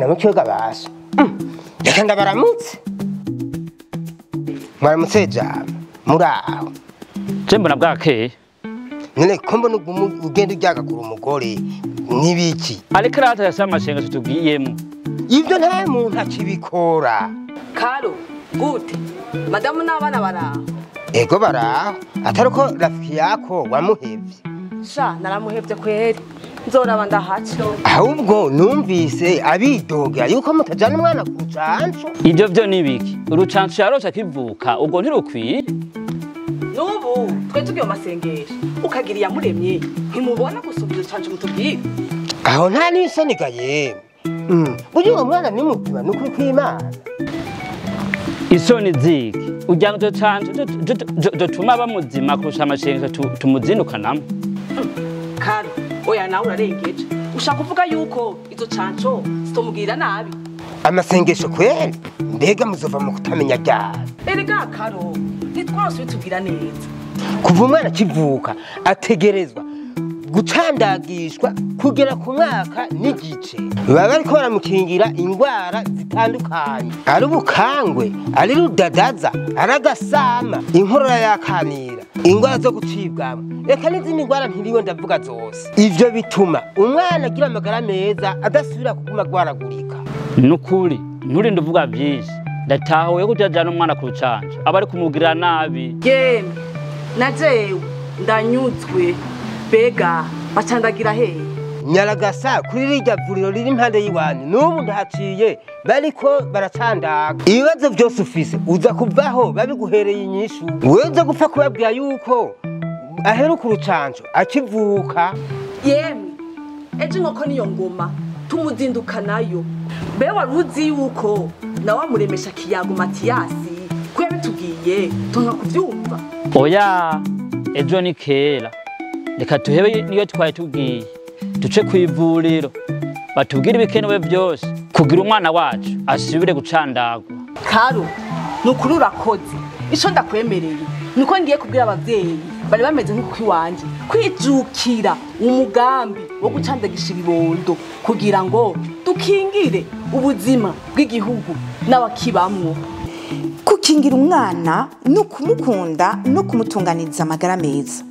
Na mukiyoga basa. Reka ndabaramutse. Mwaramutse jama. Muraho. Je mbona bwakeye. None ko mbona ugenda uryagagura umugore nibiki? Ariko rata yasa amashenga tutugiyemo. Ibyo nta muntu akibikora. Karo, gute? Madamu n'abana baraho. Ego baraho. Atari ko rafiki yako wamuhevye. Sha, naramuhevye kweri. Nzoraba ndahaca. Ahubwo numvise abidoga yuko mutajana umwana ku rucanco. Ibyo byo nibiki? Urucanco yarosha akivuka, ubwo ntirukwiye. Nubu twe tugiye masengesho ukagira yamuremye ntimubona gusubira urucanco mutubwire. Aho nta n'isoni gaye. Burya uwo mwana ni muzima nukuri kw'Imana. Isoni ziki ujyana urucanco dutuma bamuzima kurusha amashengesho tumuzinukanamo. Karo, oya nawe urarengeje. Ushaka kuvuga yuko izo canco zitomubwira nabi. Amasengesho kweri mbega muzova mu kutamenya ryari. Erega Karo, ntitwose bitubwira neza. Kuva umwana akivuka ategerezwa gucandagishwa kugera ku mwaka n'igice. Baba bariko baramukingira ingwara zitandukanye. Ari ubukangwe, ari rudadaza, ari agasama, inkorora yakanira, ingwara zo gucibwamwo, eka n'izindi ngwara ntiriwe ndavuga zose. Ivyo bituma umwana agira amagara meza adasubira kuguma agwaragurika. Nukuri nturinde uvuga byinshi. Ndatahuye ko utajana umwana ku rucanco aba ari kumugirira nabi. Yemwe na jewe ndanyuzwe. Bega bacandagira hehe? Nyaragasa kuri rirya vuriro riri impande y'iwanyu n'ubu ndahaciye bariko baracandaga. Ibibazo byose ufise uza kuvaho babiguhereye inyishu. Wewe uza gupfa kubabwira yuko aheruka urucanco akivuka. Yemwe ejo inkoko niyo ngoma tumuzinduka nayo. Mbe wari uzi yuko nawe amuremesha kiyago Matiyasi ko yabitubwiye tunka kuvyumva? Oya ejo ni kera. Reka tuhebe niyo twari tugiye duce ku ivuriro batubwire ibikenewe byose kugira umwana wacu asubire gucandagwa. Karo, nukuri urakoze. Ico ndakwemereye nuko ngiye kubwira abavyeyi bari bameze nk'uko iwanje kwijukira umugambi wo gucandagisha ibibondo kugira ngo dukingire ubuzima bw'igihugu n'abakibamwo. Gukingira umwana no kumukunda no kumutunganiriza amagara meza.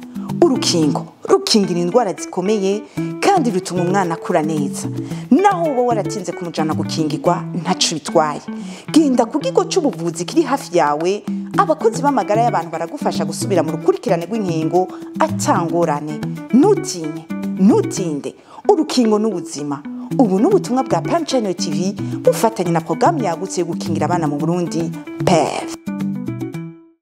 Urukingo rukingira indwara zikomeye kandi rutuma umwana akura neza. Naho uba waratinze kumujana gukingirwa ntaco bitwaye. Genda ku kigo c'ubuvuzi kiri hafi yawe, abakozi b'amagara y'abantu baragufasha gusubira mu rukurikirane rw'inkingo atangorane. Ntutinye, ntutinde, urukingo n'ubuzima. Ubu n'ubutumwa bwa Prime Channel TV bufatanye na programu yagutse yo gukingira abana mu Burundi PEV.